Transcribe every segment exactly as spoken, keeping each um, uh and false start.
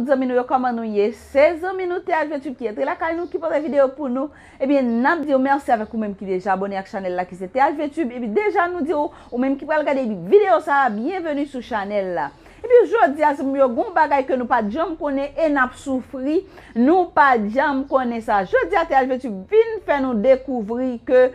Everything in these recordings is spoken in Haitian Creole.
Zanmi nou yo, kòman nou ye? Se zanmi nou T H V Tube ki antre lakay nou, ki pote videyo pou nou. Ebyen, n ap di w mèsi avèk ou menm ki deja abòne ak chanèl la, ki se T H V Tube. Epi deja nou di w, ou menm ki pral gade videyo sa a, byenveni sou chanèl la. Epi jodi a, zanmi yo, gon bagay ke nou pa t janm konnen e n ap soufri, nou pa t janm konnen sa. Jodi a, T H V Tube vin fè nou dekouvri ke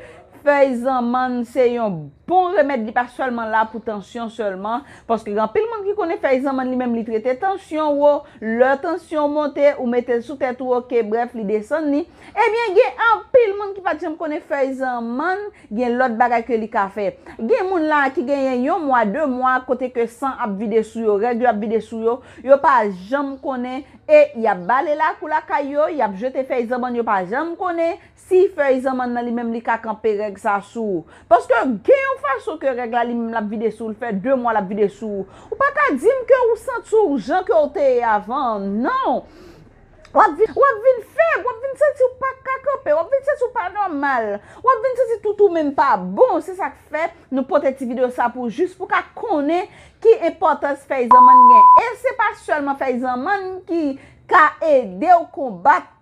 fèy zanmann se yon bon remèd, li pa sèlman la pou tansyon sèlman, paske gen anpil moun ki konnen fèy zanmann li menm li trete tansyon wo, lè tansyon monte, ou mete l sou tèt ou, oke, brèf, li desann li. Ebyen, gen anpil moun ki pa t janm konnen fèy zanmann gen lòt bagay ke li ka fè. Gen moun la ki genyen yon mwa, de mwa, kote ke san ap vide sou yo, règ yo ap vide sou yo, yo pa janm konnen, e y ap bale lakou lakay yo, y ap jete fèy zanmann, yo pa janm konnen si fèy zanmann nan li menm li ka kanpe règ sa sou ou. Paske gen yon fason ke règ la li menm l ap vide sou ou, l fè de mwa l ap vide sou ou. Ou pa ka di m ke ou santi w jan ke w te ye avan an, non. W ap vin, w ap vin fèb, w ap vin santi w pa ka kanpe, w ap vin santi w pa nòmal, w ap vin santi tout ou menm pa bon. Se sa k fè nou pote ti videyo sa pou jis pou ka konnen ki enpòtans fèy zanmann gen. E se pa sèlman fèy zanmann ki ka ede w konbat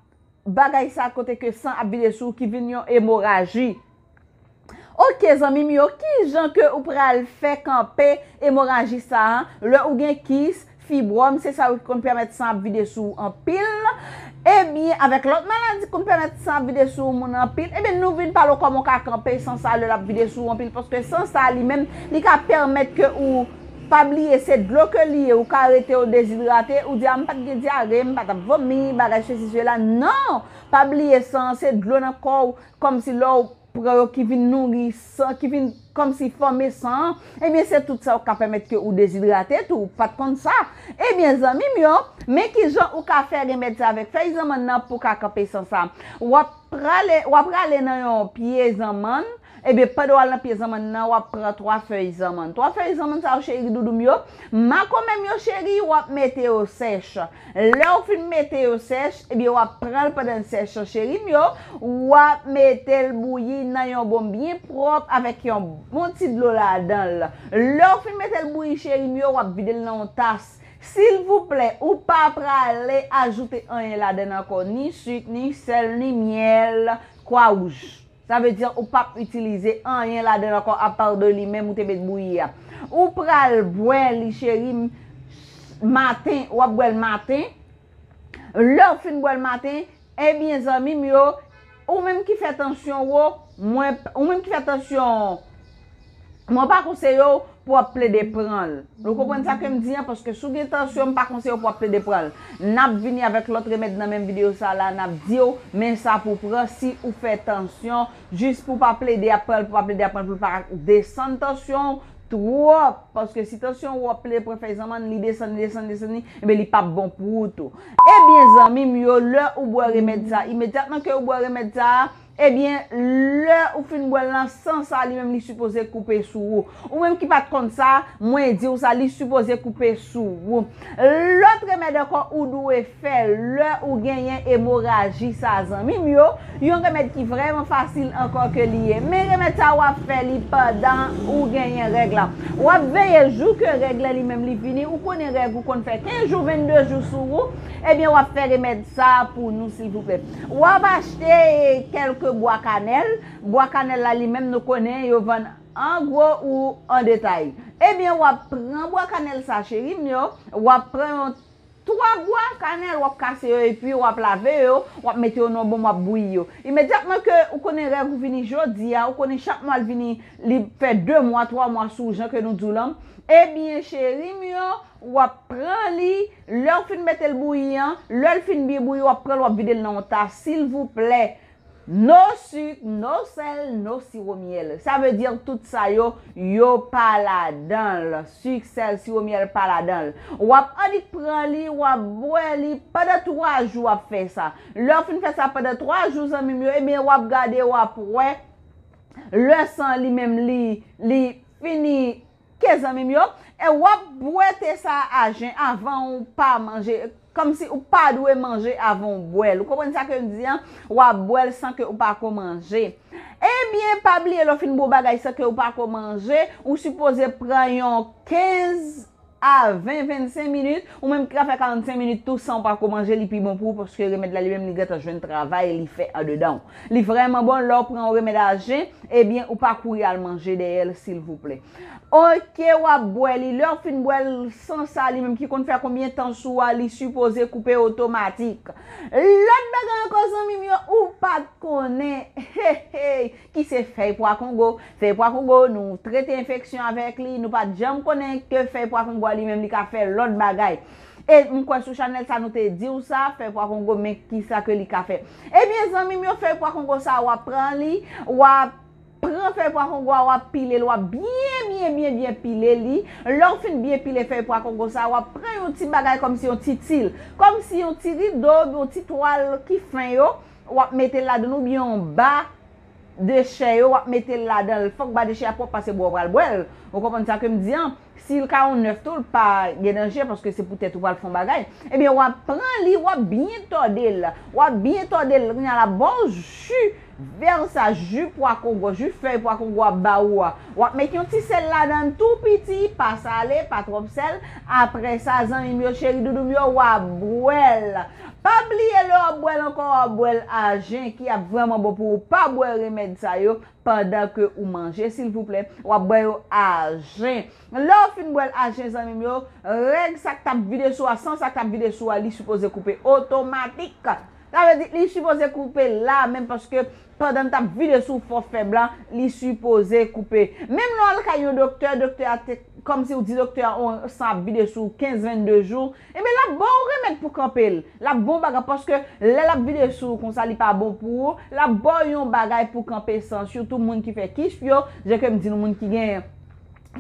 bagay sa kote ke san ap vide sou ou ki vin yon emoraji. Oke, zanmi m yo, kijan ke ou pral fè kanpe emoraji sa a? Lè ou gen kis, fibwòm, se sa yo ki konn pèmèt san ap vide sou ou anpil. Ebyen, avèk lòt maladi ki konn pèmèt san ap vide sou ou moun anpil, ebyen, nou vin pale w kòman w ka kanpe san sa lè l ap vide sou ou anpil, paske san sa li menm, li ka pèmèt ke ou pa bliye se dlo ke li ye, ou ka rete ou dezidrate, ou di, a, m pa t gen dyare, m pa t ap vomi, bagay sesi sela. Non! Pa bliye san an, se dlo nan kò w, kòmsi lè w pran yo ki vin nouri san, ki vin kòmsi fòme san an, ebyen se tout sa yo ka pèmèt ke ou dezidrate tou, ou pa t konn sa. Ebyen zanmi m yo, men kijan ou ka fè remèd sa avèk fèy zanmann nan pou ka kanpe san sa. W ap prale, w ap prale nan yon pye zanmann, ebyen pandan w al nan pye zanmann nan, w ap pran twa fèy zanmann. Twa fèy zanmann sa yo cheri doudou m yo, makonmè m yo cheri, w ap mete yo sèch. Lè w fin mete yo sèch, ebyen w ap pran l pandan l sèch an cheri m yo, w ap mete l bouyi nan yon bon byen pwòp avèk yon bon ti dlo ladan l. Lè w fin mete l bouyi cheri m yo, w ap vide l nan yon tas. Silvouplè, ou pa prale ajoute anyen ladan l ankò, ni sik, ni sèl, ni myèl, kwa wouj. Sa vle di ou p ap itilize anyen ladan l ankò apa de li menm ou te met bouyi a. Ou pral bwè li cheri m, maten, w ap bwè l maten. Lè w fin bwè l maten, ebyen zanmi m yo, ou menm ki fè tansyon wo, mwen, ou menm ki fè tansyon, mwen pa konseye w pou w ap plede pran l. Nou konprann sa ke m di an, paske si w gen tansyon, m pa konseye w pou w ap plede pran l. N ap vini avèk lòt remèd nan menm videyo sa la, n ap di w, men sa pou w pran si ou fè tansyon, jis pou w pa plede ap pran l, pou w pa plede ap pran l, pou l pa desann tansyon w twòp. Paske si tansyon w ap plede pran fèy zanmann, li desann, li desann, li desann, li, ebyen, li p ap bon pou ou tou. Ebyen, zanmi m yo, lè ou bwè remèd sa, imedyatman ke ou bwè remèd sa, ebyen, lè ou fin bwè l lan, san sa li menm li sipoze koupe sou ou. Ou menm ki pa t konn sa, mwen di w sa, li sipoze koupe sou ou. Lòt remèd ankò ou dwe fè lè ou genyen emoraji sa, zanmi m yo, yon remèd ki vrèman fasil ankò ke li ye. Men remèd sa w ap fè li pandan ou genyen règ la. W ap veye jou ke règ la li menm li vini. Ou konnen règ ou konn fè kenz jou, vennde jou sou ou. Ebyen, w ap fè remèd sa pou nou, silvouplè. W ap achte kèlke bwa kanèl. Bwa kanèl la li menm nou konnen yo vann an gwo ou an detay. Ebyen, w ap pran bwa kanèl sa, cheri m yo. W ap pran yon twa bwa kanèl, w ap kase yo epi w ap lave yo, w ap mete yo nan yon bon, w ap bouyi yo. Imedyatman ke ou konnen règ ou vini jodi a, ou konnen chak mwa l vini, li fè de mwa, twa mwa sou ou, jan ke nou di w lan. Ebyen, cheri m yo, w ap pran li, lè w fin mete l bouyi an, lè l fin byen bouyi, w ap pran l, w ap vide l nan yon tas, silvouplè. No sik, no sèl, no siwo myèl. Sa vle di tout sa yo, yo pa ladan l. Sik, sèl, siwo myèl pa ladan l. W ap annik pran li, w ap bwè li pandan twa jou w ap fè sa. Lè w fin fè sa pandan twa jou, zanmi m yo, ebyen, w ap gade, w ap wè lè san li menm li, li fini ke zanmi m yo, e w ap bwè te sa a jen avan ou pa manje, kòmsi ou pa dwe manje avan ou bwè l. Ou konprann sa ke m di an? W ap bwè l san ke ou pa ko manje. Ebyen, pa bliye lè w fin bwè yon bagay san ke ou pa ko manje, ou sipoze pran yon kenz a ven, vennsenk minit, ou menm ki ka fè karannsenk minit tou san w pa ko manje, li pi bon pou ou, paske remèd la li menm li gentan jwenn travay li fè andedan w. Li vrèman bon, lè w pran yon remèd a jen, ebyen, ou pa kouri al manje dèyè l, silvouplè. Oke, w ap bwè li. Lè w fin bwè l, san sa li menm ki konn fè konbyen tan sou a, li sipoze koupe otomatik. Lòt bagay ankò, zanmi m yo, ou pa t konnen. Hey, hey, ki se fèy pwa kongo. Fèy pwa kongo, nou trete enfeksyon avèk li. Nou pa t janm konnen ke fèy pwa kongo a li menm li ka fè lòt bagay. E m kwè sou chanèl sa nou te di w sa, fèy pwa kongo, men ki sa ke li ka fè. Ebyen, zanmi m yo, fèy pwa kongo sa, w ap pran li, w ap pran fèy pwa kongo a, w ap pile l, w ap byen, byen, byen, byen pile li. Lè w fin byen pile fèy pwa kongo sa, w ap pran yon ti bagay kòmsi yon ti til, kòmsi yon ti rido, yon ti twal ki fen yo, w ap mete l ladan l oubyen yon ba dechè yo, w ap mete l ladan l. Fòk ba dechè a pwòp, pase bò w pral bwè l. Ou konprann sa ke m di an? Si l ka yon nèf tou, l pa gen danje, paske se poutèt ou pral fè yon bagay. Ebyen, w ap pran li, w ap byen tòde l. W ap byen tòde l. Kounye a, l ap ba w ji vè sa, ji pwa kongo, ji fèy pwa kongo ap ba ou a. W ap met yon ti sèl ladan l tou piti, pa sale, pa twòp sèl. Apre sa, zanmi m yo, cheri doudou m yo, w ap bwè l. Pa bliye lè w ap bwè l ankò, w ap bwè l a jen ki ap vrèman bon pou ou. Pa bwè remèd sa yo pandan ke ou manje, silvouplè. W ap bwè yo a jen. Lè w fin bwè l a jen, zanmi m yo, règ sa k t ap vide sou a, san sa k t ap vide sou a, li sipoze koupe otomatik. Sa vle di, li sipoze koupe la menm, paske pandan l t ap vide sou fò fèb la, li sipoze koupe. Menm lè w al kay yon doktè, doktè a te, kòmsi w di doktè a, on, san ap vide sou kenz, vennde jou, ebyen, l ap ba w remèd pou kanpe l. L ap ba w bagay, paske lè l ap vide sou ou konsa, li pa bon pou ou. L ap ba w yon bagay pou kanpe san, sitou moun ki fè kif yo, jan ke m di nou, moun ki gen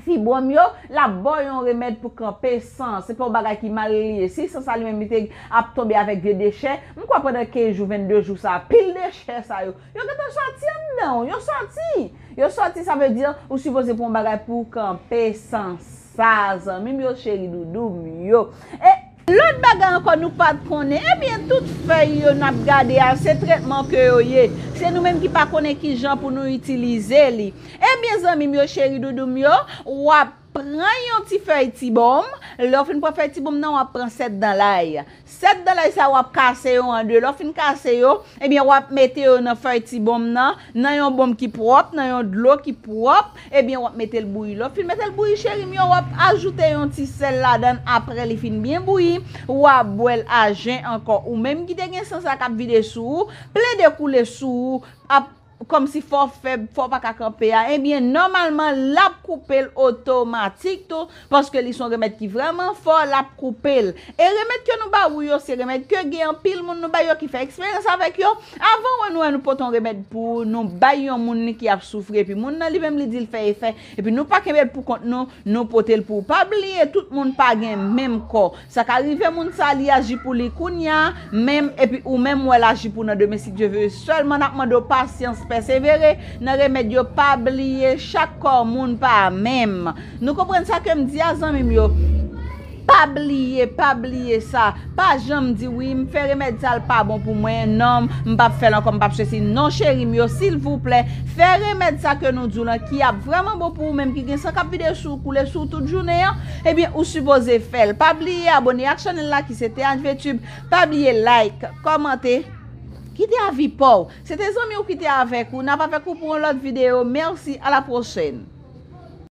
fibwòm yo, l ap ba w yon remèd pou kanpe san. Se pa yon bagay ki mal li ye. Si san sa li menm li te ap tonbe avèk vye dechè, m kwè pandan kenz jou, vennde jou sa, pil dechè sa yo, yo gentan sòti anndan w. Yo sòti. Yo sòti, sa vle di, ou sipoze pran yon bagay pou kanpe san sa, zanmi m yo, cheri doudou m yo. E lòt bagay ankò nou pa t konnen, ebyen, tout fèy yo n ap gade a, se tretman ke yo ye. Se nou menm ki pa konnen ki jan pou nou itilize li. Ebyen, zanmi m yo, cheri doudou m yo, w ap pran yon ti fèy ti bonm. Lè w fin pran fèy ti bonm nan, w ap pran sèt dan lay. Sèt dan lay sa, w ap kase yo an de. Lè w fin kase yo, ebyen, w ap mete yo nan fèy ti bonm nan, nan yon bonm ki pwòp, nan yon dlo ki pwòp. Ebyen, w ap mete l bouyi. Lè w fin mete l bouyi, cheri m yo, w ap ajoute yon ti sèl ladan l. Apre li fin byen bouyi, w ap bwè l a jen ankò. Ou menm ki te gen san sa k ap vide sou ou, plede koule sou ou, ap kòmsi fò w fèb, fò w pa ka kanpe a, ebyen, nòmalman, l ap koupe l otomatik tou, paske li se yon remèd ki vrèman fò, l ap koupe l. E remèd ke nou ba ou yo, se remèd ke gen anpil moun nou ba yo ki fè eksperyans avèk yo. Avan wè nou wè nou pote yon remèd pou ou, nou bay yon moun li ki ap soufri, epi moun nan li menm li di l fè efè, epi nou pa kenbe l pou kont nou, nou pote l pou ou. Pa bliye, tout moun pa gen menm kò. Sa ka rive moun sa li aji pou li kounya, menm, epi ou menm w al aji pou nan demen si Dye vle. Sèlman n ap mande w pasyans, pèsevere nan remèd yo. Pa bliye, chak kò moun pa menm. Nou konprann sa ke m di a, zanmi m yo? Pa bliye, pa bliye sa. Pa janm di, "Wi, m fè remèd sa, l pa bon pou mwen. Non, m p ap fè l ankò, m p ap sesi." Non, cheri m yo, silvouplè, fè remèd sa ke nou di w lan, ki ap vrèman bon pou ou menm ki gen san k ap vide sou ou, koule sou ou tout jounen an. Ebyen, ou sipoze fè l. Pa bliye abòne ak chanèl la ki se T H V Tube. Pa bliye like, kòmante, kite avi pa w. Se te zanmi w ki te avèk ou. N ap avèk ou pou yon lòt videyo. Mèsi, a la pwochèn.